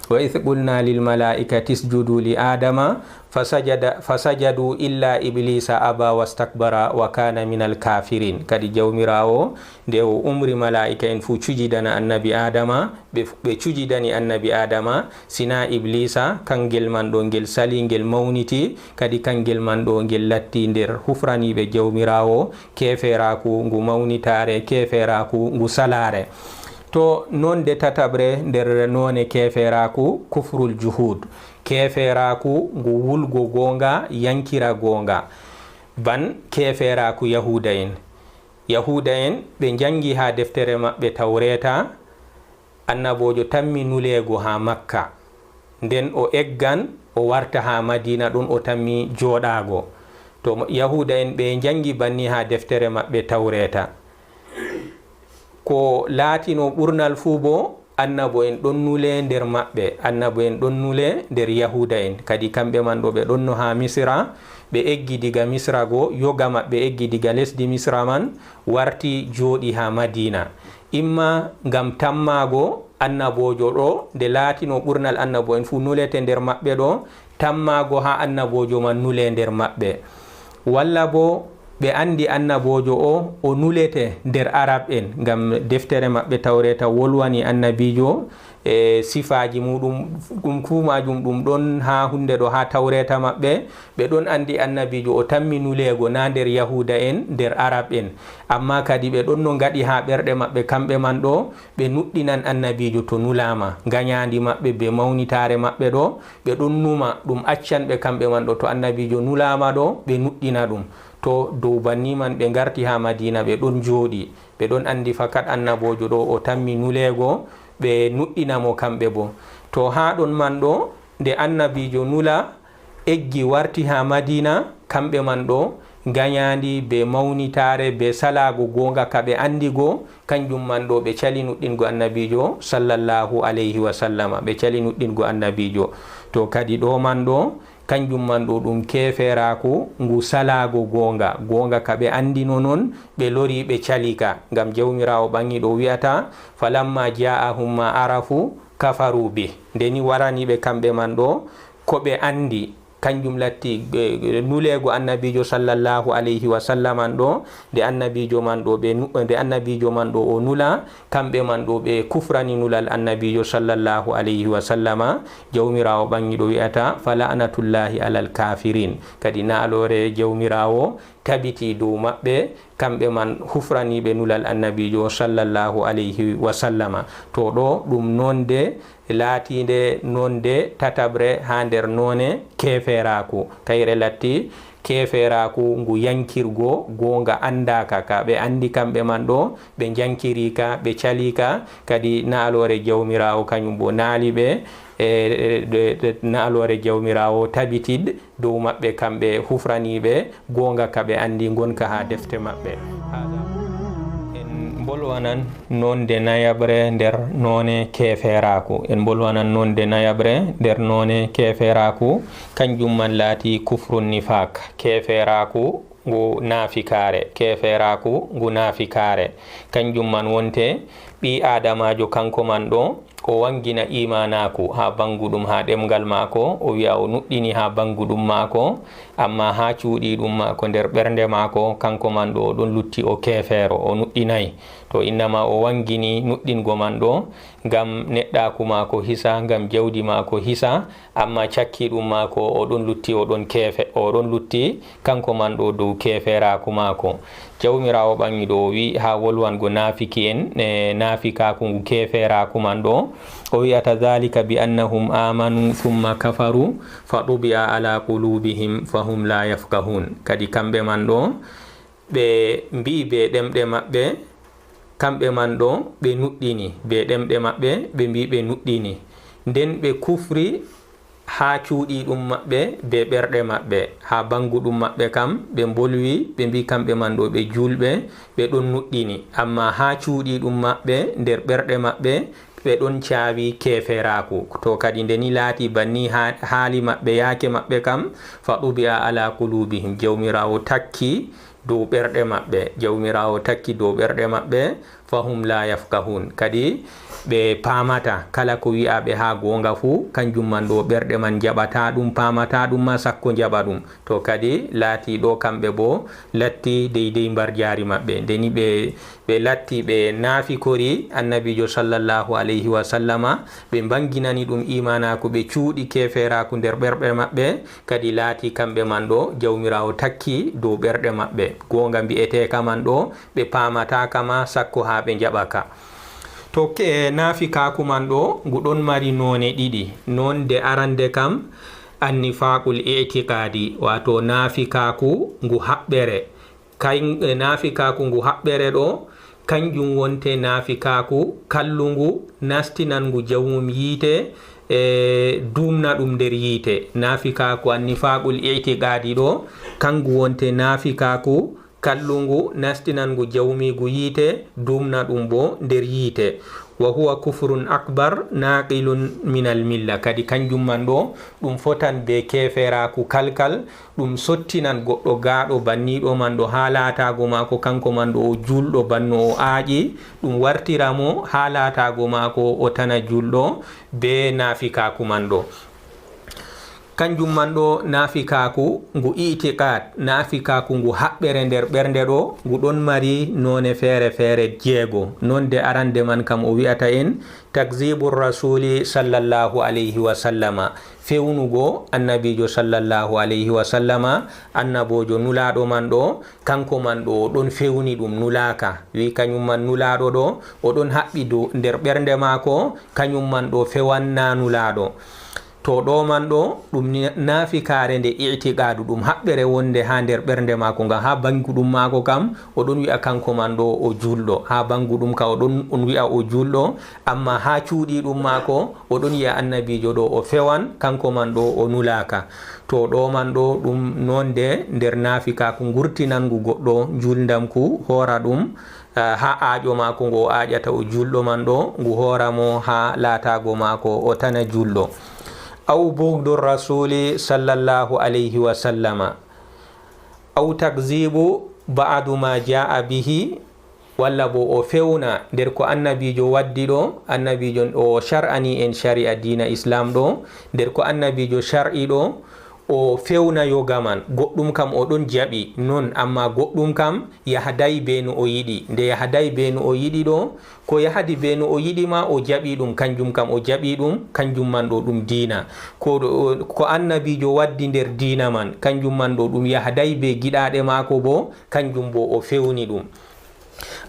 "Wa idh qulna lil malaa'ikati isjudu li Aadama fasajada, fasajadu illa Ibliisa aba wastakbara wa kana minal kaafiriin." Kadi Jawmiraawo, nde o umri malaa'ika'en fuu cujidana annabi Aadama, ɓe, ɓe cujidani annabi Aadama, sinaa Ibliisa, kaŋgel man ɗo ngel sali, ngel mawniti, kadi kaŋgel man ɗo ngel latti nder hufraniiɓe Jawmiraawo, keefeeraaku ngu mawnitaare, keefeeraaku ngu salaare. To nonde tataɓre nder noone keefeeraaku, kufrul juhuud, keefeeraaku ngu wulgo gooŋga, yaŋkira gooŋga, ban keefeeraaku Yahuuda'en. Yahuuda'en ɓe njaŋgi haa deftere maɓɓe Tawreeta, annaboojo tammi nuleego haa Makka. Nden o eggan, o warta haa Madiina, ɗon o tammi jooɗaago. To Yahuuda'en ɓe njaŋgi banni haa deftere maɓɓe Tawreeta. Ko laatino ɓurnal fuu boo, annabo'en ɗon nule nder maɓɓe, annabo'en ɗon nule nder Yahuuda'en. Kadi kamɓe man ɗo ɓe ɗonno haa Misra, ɓe eggi diga Misra go, yoga maɓɓe eggi diga lesdi Misra man, warti jooɗi haa Madiina. Imma ngam tammaago annaboojo ɗo, nde laatino ɓurnal annabo'en fuu nulete nder maɓɓe ɗo, tammaago haa annaboojo man nule nder maɓɓe. Walla boo ɓe anndi annaboojo o, o nulete nder Arab'en, ngam deftere maɓɓe Tawreeta wolwani annabiijo, e sifaaji muuɗum, ɗum kuu maajum ɗum ɗon haa hunnde ɗo haa Tawreeta maɓɓe. Ɓe ɗon anndi annabiijo o tammi nuleego naa nder Yahuuda'en, nder Arab'en. Ammaa kadi ɓe ɗonno ngaɗi haa ɓerɗe maɓɓe kamɓe man ɗo, ɓe nuɗɗinan annabiijo to nulaama. Nganyaandi maɓɓe bee mawnitaare maɓɓe ɗo, ɓe ɗon numa ɗum accan ɓe kamɓe man ɗo, to annabiijo nulaama ɗo, ɓe nuɗɗina ɗum. To dow banni man ɓe ngarti haa Madiina, ɓe ɗon jooɗi. Ɓe ɗon anndi fakat annaboojo ɗo o tammi nuleego, ɓe nuɗɗina mo kamɓe boo. To haa ɗon man ɗo, nde annabiijo nula, eggi warti haa Madiina, kamɓe man ɗo, nganyaandi bee mawnitaare, bee salaago gooŋga ka ɓe anndi go, kanjum man ɗo ɓe cali nuɗɗingo annabiijo, sallallahu alayhi wa sallama, ɓe cali nuɗɗingo annabiijo. To kadi ɗo man ɗo, kanjum man ɗo ɗum keeferaaku ngu salaago gooŋga, gooŋga ka ɓe anndino non, ɓe lori, ɓe cali ka. Ngam Jawmiraawo ɓaŋiiɗo wi'ata, "Falamma ja'ahum ma arafu kafaru bih." Nde ni warani ɓe kamɓe man ɗo ko ɓe anndi, kanjum latti, eh, nuleego annabiijo sallallahu alayhi wa sallam an ɗo, nde annabiijo man ɗo ɓe nu-, nde annabiijo man ɗo o nula, kamɓe man ɗo ɓe kufrani nulal annabiijo sallallahu alayhi wa sallama. Jawmiraawo ɓaŋiiɗo wi'ata, "Fa la'natullahi alal kafirin." Kadi naaloore Jawmiraawo tabiti dow maɓɓe, kamɓe man hufraniiɓe nulal annabiijo sallallahu alayhi wa sallama. To ɗo ɗum nonde laatiinde nonde tataɓre haa nder noone keeferaaku. Kayre latti keeferaaku ngu yankirgo gooŋga anndaaka, ka ɓe anndi kamɓe man ɗo, ɓe njankiri ka, ɓe cali ka, kadi naaloore Jawmiraawo kanyum bo naali ɓe, e, e, de, de, naaloore Jawmiraawo tabitid dow maɓɓe, kamɓe hufraniiɓe gooŋga ka ɓe anndi ngonka haa defte maɓɓe. En mbolwanan nonde nayaɓre nder noone keeferaaku. En mbolwanan nonde nayaɓre nder noone keeferaaku. Kanjum man laati kufrun nifaak, keeferaaku ngu naafikaare, keeferaaku ngu naafikaare. Kanjum man wonte ɓii aadamaajo kanko man ɗo, o wangina iimaanaaku haa banngu ɗum, haa ɗemngal maako, o wi'a o nuɗɗini haa banngu ɗum maako, ammaa haa cuuɗiiɗum maako, nder ɓernde maako, kanko man ɗo, o ɗon lutti o keefeero, o nuɗɗinaay. To innama o wangini nuɗɗingo man ɗo, ngam neɗɗaaku maako hisa, ngam jawdi maako hisa, ammaa cakkiiɗum maako, o ɗon lutti, o ɗon keefe-, o ɗon lutti, kanko man ɗo dow keeferaaku maako. Jawmiraawo ɓaŋiiɗo o wi'i haa wolwango naafiki'en, e, naafikaaku ngu keeferaaku man ɗo, o wi'ata, "Dhalika bi annahum amanu thumma kafaru, fa tubi'a ala qulubihim, fa hum la yafqahun." Kadi kamɓe man ɗo, ɓe mbi'i be ɗemɗe maɓɓe, kamɓe man ɗo, ɓe nuɗɗini, be ɗemɗe maɓɓe, ɓe mbi'i ɓe nuɗɗini. Nden ɓe kufri haa cuuɗiiɗum maɓɓe be ɓerɗe maɓɓe, haa bannguɗum maɓɓe kam, ɓe mbolwi, ɓe mbi'i kamɓe man ɗo ɓe juulɓe, ɓe ɗon nuɗɗini. Ammaa haa cuuɗiiɗum maɓɓe, nder ɓerɗe maɓɓe, ɓe ɗon caawi keeferaaku. To kadi nde ni laati banni haa-, haali maɓɓe yaake maɓɓe kam, fa tubi'a ala qulubihim, Jawmiraawo takki dow ɓerɗe maɓɓe. Jawmiraawo takki dow ɓerɗe maɓɓe, fa hum la yafqahun. Kadi ɓe paamata kala ko wi'aɓe haa goonga fuu, kanjum man ɗo ɓerɗe man njaɓata ɗum, paamata ɗum ma sakko njaɓa ɗum. To kadi laati ɗo kamɓe boo latti deydey mbarjaari maɓɓe. Nde ni ɓe, ɓe latti ɓe naafikori Annabiijo sallallahu alayhi wa sallama, ɓe mbanginani ɗum iimaanaaku, ɓe cuuɗi keeferaaku nder ɓerɓe maɓɓe, kadi laati kamɓe man ɗo, Jawmiraawo takki dow ɓerɗe maɓɓe. Goonga mbi'eteeka man ɗo, ɓe paamataaka ma sakko haa ɓe njaɓa ka. To ke-, naafikaaku man ɗo, ngu ɗon mari noone ɗiɗi. Noonde arande kam, annifaqul i'tiqaadi, waato naafikaaku ngu haɓɓere. Kay, e, naafikaaku ngu haɓɓere ɗo, kanjum wonte naafikaaku kallungu, nastinangu jawmum yiite, e, duumna ɗum nder yiite. Naafikaaku annifaqul i'tiqaadi ɗo, kangu wonte naafikaaku kallungu, nastinangu jawmiigu yiite, duumna ɗum boo nder yiite. Wa huwa kufrun akbar, naqilun minal milla. Kadi kanjum man ɗo, ɗum fotan be keeferaaku kalkal, ɗum sottinan goɗɗo gaaɗo banniiɗo man ɗo haa laataago maako kanko man ɗo o juulɗo banno o aaƴi, ɗum wartira mo haa laataago maako o tana juulɗo be naafikaaku man ɗo. Kanjum man ɗo naafikaaku ngu i'tiqaad, naafikaaku ngu haɓɓere nder ɓernde ɗo, ngu ɗon mari noone feere-feere jeego. Nonde arande man kam o wi'ata en, takzibu rasuuli sallallahu alayhi wa sallama, fewnugo Annabiijo sallallahu alayhi wa sallama, Annaboojo Nulaaɗo man ɗo, kanko man ɗo o ɗon fewni ɗum nulaaka. Wi kanyum man Nulaaɗo ɗo, o ɗon haɓɓi dow nder ɓernde maako, kanyum man ɗo fewan naa Nulaaɗo. To ɗo man ɗo, ɗum ni-, naafikaare nde i'tiqaadu, ɗum haɓɓere wonde haa nder ɓernde maako, ngam haa bannguɗum maako kam, o ɗon wi'a kanko man ɗo o juulɗo. Haa bannguɗum ka o ɗon, on wi'a o juulɗo, ammaa haa cuuɗiiɗum maako, o ɗon yi'a Annabiijo ɗo o fewan, kanko man ɗo o nulaaka. To ɗo man ɗo, ɗum noon nde nder naafikaaku ngurtinangu goɗɗo njuulndamku, hoora ɗum, ah, haa aaƴo maako ngo o aaƴata o juulɗo man ɗo, ngu hoora mo haa laataago maako o tana juulɗo. Aw bugdu rasuuli sallallahu alayhi wa sallama. Aw takzibu ba'du ma jaa'a bihi, walla bo o fewna nder ko Annabiijo waddi ɗo, Annabiijo o shar'ani en shari'a diina Islaam ɗo, nder ko Annabiijo shar'i ɗo, o fewna yoga man, goɗɗum kam o ɗon jaɓi non, ammaa goɗɗum kam yahaday be no o yiɗi. Nde yahaday be no o yiɗi ɗo, ko yahadi be no o yiɗi ma, o jaɓi ɗum, kanjum kam o jaɓi ɗum, kanjum man ɗo ɗum diina. Ko ɗo, ko Annabiijo waddi nder diina man, kanjum man ɗo ɗum yahaday be giɗaaɗe maako bo, kanjum bo o fewni ɗum.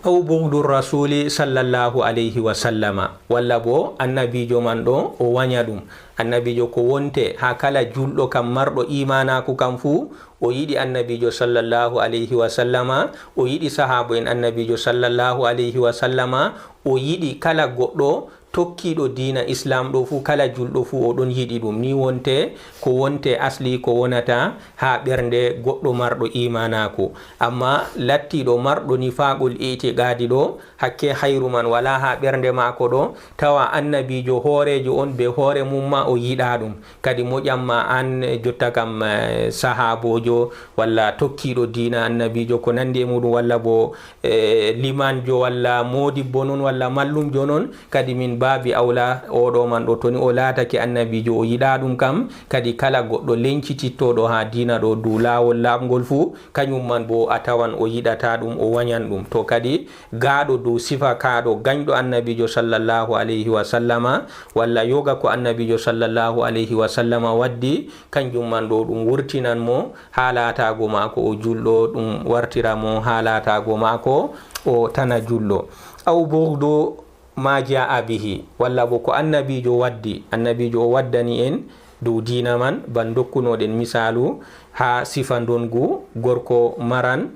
Aw bugdu rasuuli sallallahu alayhi wa sallama, walla bo Annabiijo man ɗo o wanya ɗum. Annabiijo ko wonte haa kala juulɗo kam marɗo iimaanaaku kam fuu, o yiɗi Annabiijo sallallahu alayhi wa sallama, o yiɗi sahaabo'en Annabiijo sallallahu alayhi wa sallama, o yiɗi kala goɗɗo tokkiiɗo diina Islaam ɗo fuu, kala julɗo fuu o ɗon yiɗi ɗum. Ni wonte ko wonte asli ko wonata haa ɓernde goɗɗo marɗo iimaanaaku. Ammaa lattiiɗo marɗo nifaaqul itiqaadi ɗo, hakke hayru man walaa haa ɓernde maako ɗo, tawa annabiijo hooreejo on bee hoore mum ma o yiɗaa ɗum. Kadi moƴƴan ma an jotta kam, eh, sahaaboojo walla tokkiiɗo diina annabiijo ko nanndi e muɗum, walla bo, eh, limanjo walla moodibbo non walla mallumjo non, kadi min baabi awla oɗo man ɗo, to ni o laatake annabiijo o yiɗaa ɗum kam, kadi kala goɗɗo lencitittooɗo haa diina ɗo dow laawol laaɓngol fuu, kañum man bo a tawan o yiɗataa ɗum, o wanyan ɗum. To kadi gaaɗo dow sifa kaaɗo gañɗo annabiijo sallallahu alayhi wa sallama, walla yoga ko annabiijo sallallahu alayhi wa sallama waddi, kanjum man ɗo ɗum wurtinan mo haa laataago maako o julɗo, ɗum wartira mo haa laataago maako o tana julɗo. Aw bughdu ma jaa bihi, walla bo ko annabiijo waddi, annabiijo o waddani en dow diina man, ban dokkunoɗen misaalu haa sifa ndongu, gorko maran,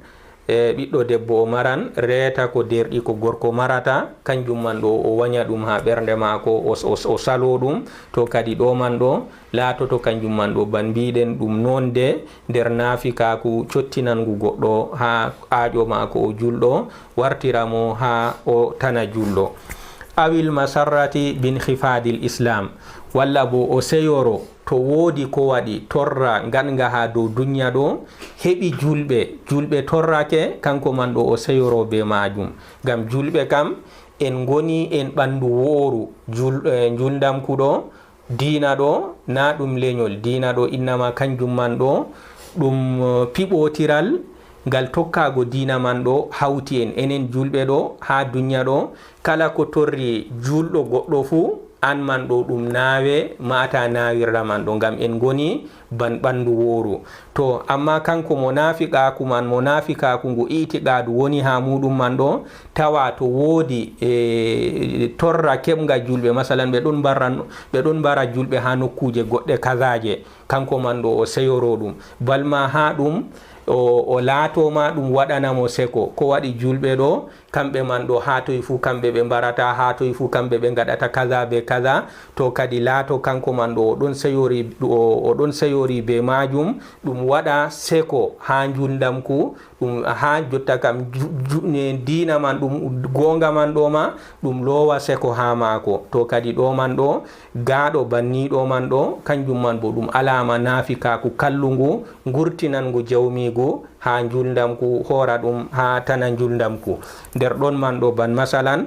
e ɓiɗɗo debbo o maran, reeta ko deerɗi ko gorko marata, kanjum man ɗo o wanya ɗum haa ɓernde maako, o, o, o salo ɗum, to kadi ɗo man ɗo laatoto kanjum man ɗo ban mbiɗen ɗum nonde nder naafikaaku cottinangu goɗɗo haa aaƴo maako o julɗo, wartira mo haa o tana julɗo. Awil masarrati bin khifadil Islam, walla bo o seyoro to woodi ko waɗi torra ngaɗnga haa dow dunya ɗo, heɓi julɓe, julɓe torrake, kanko man ɗo o seyoro be maajum. Ngam julɓe kam, en ngoni en ɓandu wooru, jul-, eh, njuldamku ɗo, diina ɗo, na ɗum lenyol, diina ɗo innama kanjum man ɗo, ɗum, eh, piɓotiral ngal tokkaago diina man ɗo hawti en, enen julɓe ɗo haa dunya ɗo, kala ko torri julɗo goɗɗo fuu, an man ɗo ɗum naawe, ma ta naawirɗa man ɗo, ngam en ngoni ban ɓandu wooru. To, amma kanko mo naafiqaaku man, mo naafikaaku ngu itiqaadu woni haa muɗum man ɗo, tawa to woodi, e, torra keɓnga julɓe, masalan, ɓe ɗon mbara, ɓe ɗon mbara julɓe haa nokkuuje goɗɗe kazaaje, kanko man ɗo o seyoro ɗum. Balma haa ɗum, o, o laato ma ɗum waɗana mo seko. Ko waɗi julɓe ɗo, kamɓe man ɗo, haa toy fuu kamɓe ɓe mbarata, haa toy fuu kamɓe ɓe ngaɗata kaza be kaza, to kadi laato kanko man ɗo, o ɗon seyori, o, o ɗon seyori be maajum, ɗum waɗa seko haa njuldamku, ɗum haa jotta kam ju-, ju-, ne diina man ɗum, goonga man ɗo ma, ɗum loowa seko haa maako. To kadi ɗo man ɗo, gaaɗo banniiɗo man ɗo, kanjum man bo ɗum alaama naafikaaku kallungu, ngurtinangu jawmiigu haa njuldamku, hoora ɗum haa tana njuldamku. Nder ɗon man ɗo, ban masalan,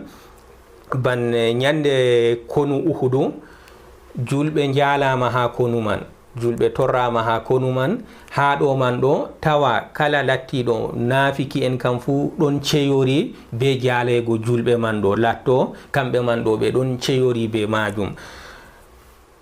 ban, eh, nyande konu Uhudu, julɓe njaalaama haa konu man. Julɓe torraama haa konu man, haa ɗo man ɗo, tawa kala lattiiɗo naafiki'en kam fuu ɗon ceyori be jaaleego julɓe man ɗo, latto kamɓe man ɗo ɓe ɗon ceyori be maajum.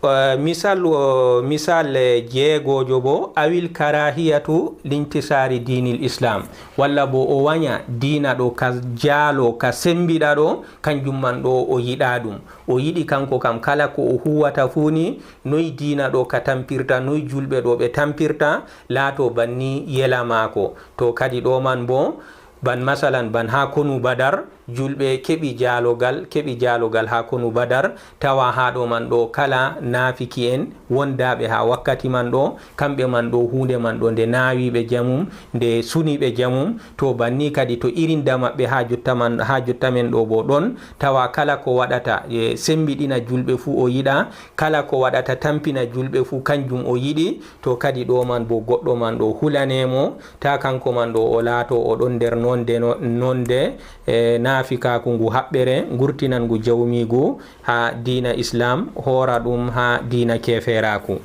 Eh, misal, o, misal, eh, jeegoojo bo, awil karahiyatu lintisaari diinil Islam, walla bo o wanya diina ɗo ka jaalo, ka sembiɗa ɗo, kanjum man ɗo o yiɗa ɗum. O yiɗi kanko kam kala ko o huwata fuu ni, noy diina ɗo ka tampirta, noy julɓe ɗo ɓe tampirta, laato banni yela maako. To kadi ɗo man bo, ban masalan, ban haa konu Badar, julɓe keɓi jaalogal, keɓi jaalogal haa konu Badar, tawa haa ɗo man ɗo kala naafiki'en wondaaɓe haa wakkati man ɗo, kamɓe man ɗo huunde man ɗo nde naawi ɓe jamum, nde suni ɓe jamum, to banni kadi to irinda maɓɓe haa jotta man, haa jotta men ɗo bo ɗon, tawa kala ko waɗata, e, sembiɗina julɓe fuu o yiɗa, kala ko waɗata tampina julɓe fuu kanjum o yiɗi, to kadi ɗo man bo goɗɗo man ɗo hulane mo, ta kanko man ɗo o laato o ɗon nder nonde no-, nonde, e, naafikaaku ngu haɓɓere, ngurtinan ngu jawmiigu haa diina Islam, hoora ɗum haa diina keefeeraaku.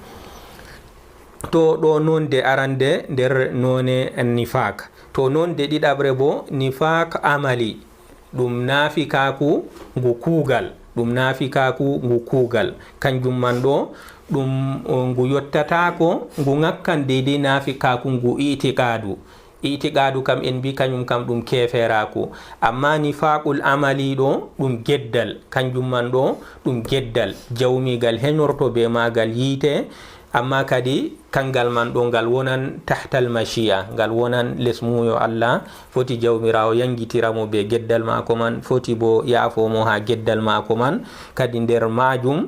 To ɗo nonde arande nder none nifaak. To nonde ɗiɗaɓre bo nifaak amali. Ɗum naafikaaku ngu kuugal, ɗum naafikaaku ngu kuugal. Kanjum man ɗo, ɗum, uh, ngu yottataako, ngu ŋakkan deydey naafikaaku ngu itiqaadu. Itiqaadu kam en mbi kañum kam ɗum keeferaaku. Amma nifaaqul amali ɗo, ɗum geddal. Kanjum man ɗo, ɗum geddal. Jawmiigal henyorto be maagal yiite, Amma kadi, kanngal man ɗo, ngal wonan tahtal mashi'a, ngal wonan les muuyo Allah. Foti Jawmiraawo yangitira mo be geddal maako man, foti bo yaafo mo haa geddal maako man. Kadi nder maajum,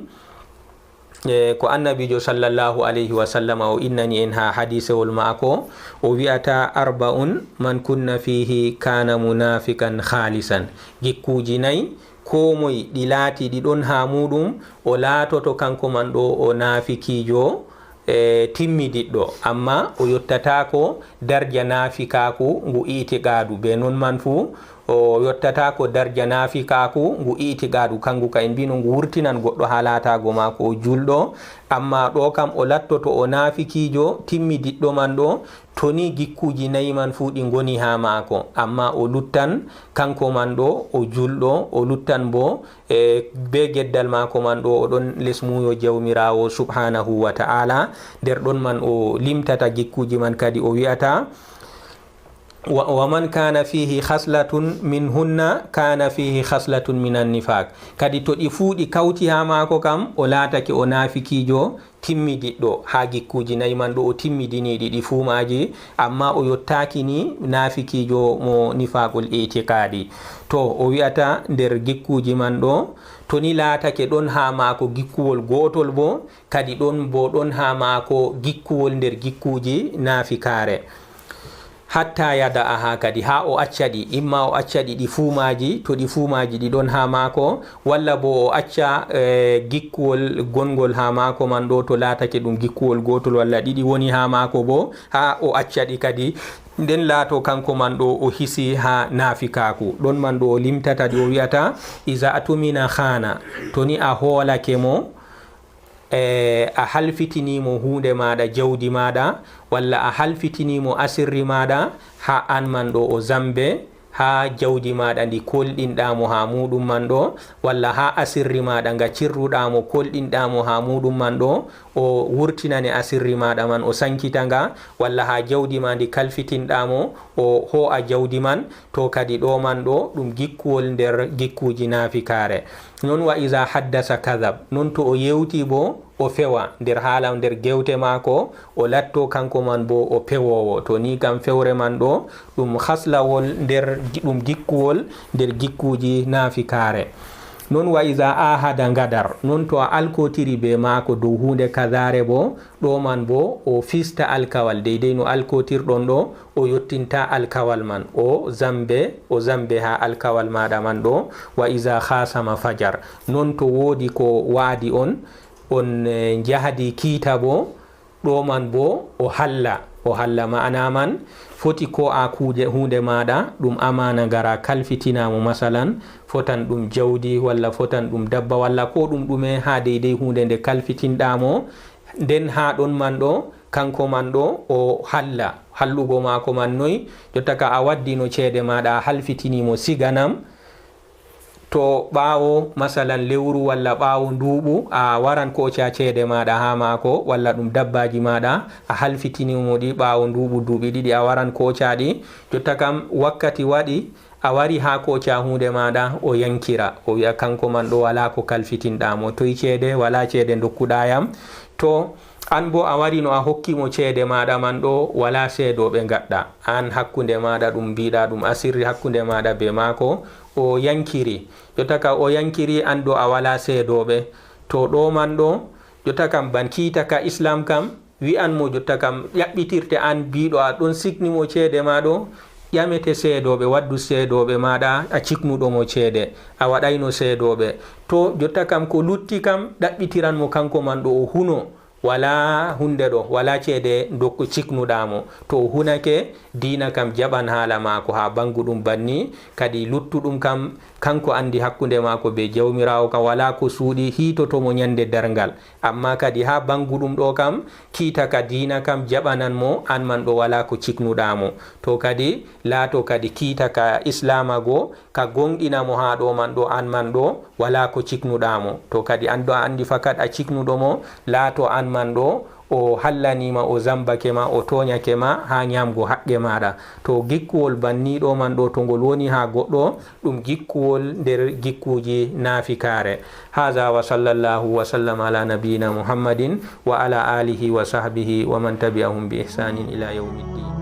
e, ko Annabiijo sallallahu alayhi wa sallama o innani en haa hadiisewol maako, o wi'ata, "Arba'un man kunna fihi kana munafiqan khalisan." Gikkuuji nayi, koo moy ɗi laati ɗi ɗon haa muuɗum, o laatoto kanko man ɗo o naafikiijo, e, timmidiɗɗo, amma o yottataako darja naafikaaku ngu iitiqaadu. Be non man fuu, o yottataako darja naafikaaku ngu iitiqaadu, kangu ka en mbino ngu wurtinan goɗɗo haa laataago maako o juulɗo. Amma ɗo kam o lattoto o naafikiijo timmidiɗɗo man ɗo, to ni gikkuuji nayi man fuu ɗi ngoni haa maako, amma o luttan kanko man ɗo o juulɗo, o luttan bo, e, be geddal maako man ɗo, o ɗon les muuyo Jawmiraawo subhaanahu wa ta'ala. Nder ɗon man o limtata gikkuuji man kadi o wi'ata, "Wa, wa man kana fihi khaslatun minhunna kana fihi khaslatun minan nifaq." Kadi to ɗi fuu ɗi kawti haa maako kam, o laatake o naafikiijo timmidiɗɗo haa gikkuuji nayi man ɗo, o timmidini ɗi, ɗi fuu maaji, amma o yottaaki ni naafikiijo mo nifaaqul iitiqaadi. To o wi'ata nder gikkuuji man ɗo, to ni laatake ɗon haa maako gikkuwol gootol bo, kadi ɗon bo ɗon haa maako gikkuwol nder gikkuuji naafikaare. Hatta yada'aha, kadi haa o acca ɗi, imma o acca ɗi ɗi fuu maaji, to ɗi fuu maaji ɗi ɗon haa maako, walla bo o acca, e, gikkuwol gonngol haa maako man ɗo, to laatake ɗum gikkuwol gootol walla ɗiɗi woni haa maako bo, haa o acca ɗi kadi, nden laato kanko man ɗo o hisi haa naafikaaku. Ɗon man ɗo o limtata ɗi, o wi'ata, "Iza atumina khana." To ni a hoolake mo, e, a halfitini mo huunde maaɗa, jawdi maaɗa, walla a halfitini mo asirri maaɗa, haa aan man ɗo o zambe, haa jawdi maaɗa ndi koolɗinɗa mo haa muuɗum man ɗo, walla haa asirri maaɗa nga cirruɗa mo, koolɗinɗa mo haa muuɗum man ɗo, o wurtinane asirri maaɗa man, o sankita nga, walla haa jawdi ma ndi kalfitinɗa mo, o hoo'a jawdi man, to kadi ɗo man ɗo ɗum gikkuwol nder gikkuuji naafikaare. Non wa iza haddasa kadhab, non to o yewti bo o fewa nder haala, nder gewte maako, o latto kanko man bo o pewoowo. To ni kam fewre man ɗo ɗum haslawol nder gi-, ɗum gikkuwol nder gikkuuji naafikaare. Non wa iza ahada ngadar, non to a alkotiri be maako dow huunde kazaare bo, ɗo man bo o fista alkawal, deydey no alkotirɗon ɗo, o yottinta alkawal man, o zambe, o zambe haa alkawal maaɗa man ɗo. Wa iza khasama fajar, non to woodi ko waadi on, on, eh, njahdi kiita bo, ɗo man bo o halla, o halla ma'ana man, foti ko a kuuje huunde maaɗa, ɗum amaana ngara kalfitina mo, masalan, fotan ɗum jawdi, walla fotan ɗum dabba, walla ko ɗum ɗume haa deydey huunde nde kalfitinɗa mo, nden haa ɗon man ɗo, kanko man ɗo, o halla, hallugo maako man noy, jotta ka a waddino ceede maaɗa, a halfitini mo, siganam, to ɓaawo, masalan, lewru walla ɓaawo nduuɓu, a waran kooca ceede maaɗa haa maako, walla ɗum dabbaaji maaɗa, a halfitini mo ɗi ɓaawo nduuɓu, duuɓi ɗiɗi, a waran kooca ɗi, jotta kam wakkati waɗi, a wari haa kooca huunde maaɗa, o yankira, o wi'a kanko man ɗo walaa ko kalfitinɗa mo, toy ceede, walaa ceede ndokkuɗa yam, to an bo a wari no a hokki mo ceede maaɗa man ɗo, walaa seedooɓe ngaɗɗa, an hakkunde maaɗa ɗum mbiɗa ɗum asirri hakkunde maaɗa be maako, o yankiri, jotta ka o yankiri an ɗo a walaa seedooɓe, to ɗo man ɗo, jotta kam ban kiita ka Islam kam, wi'an mo jotta kam ƴaɓɓitirte an biiɗo a ɗon sikni mo ceede ma ɗo, ƴamete seedooɓe, waddu seedooɓe maaɗa, a ciknuɗo mo ceede, a waɗayno seedooɓe. To jotta kam ko lutti kam ɗaɓɓitiran mo kanko man ɗo o huno, walaa hunde ɗo, walaa ceede ndokku ciknuɗa mo. To o hunake, diina kam jaɓan haala maako haa ɓanngu ɗum banni, kadi luttuɗum kam kanko anndi hakkunde maako be Jawmiraawo kam walaa ko suuɗi hiitoto mo nyannde darngal. Amma kadi haa ɓanngu ɗum ɗo kam, kiita ka diina kam jaɓanan mo, an man ɗo walaa ko ciknuɗa mo. To kadi laato kadi kiita ka Islaama go, ka gooŋɗina mo haa ɗo man ɗo, an man ɗo walaa ko ciknuɗa mo. To kadi an ɗo a anndi fakat a ciknuɗo mo, laato an man ɗo o hallaniima, o zambake ma, o tooñake ma haa ñaamgo haqqe maaɗa. To gikkuwol banniiɗo man ɗo, to ngol woni haa goɗɗo, ɗum gikkuwol nder gikkuuji naafikaare. Haza wa sallallahu wa sallam ala nabiyina Muhammadin wa ala alihi wa sahbihi wa man tabi'ahum bi ihsanin ila yawmiddin.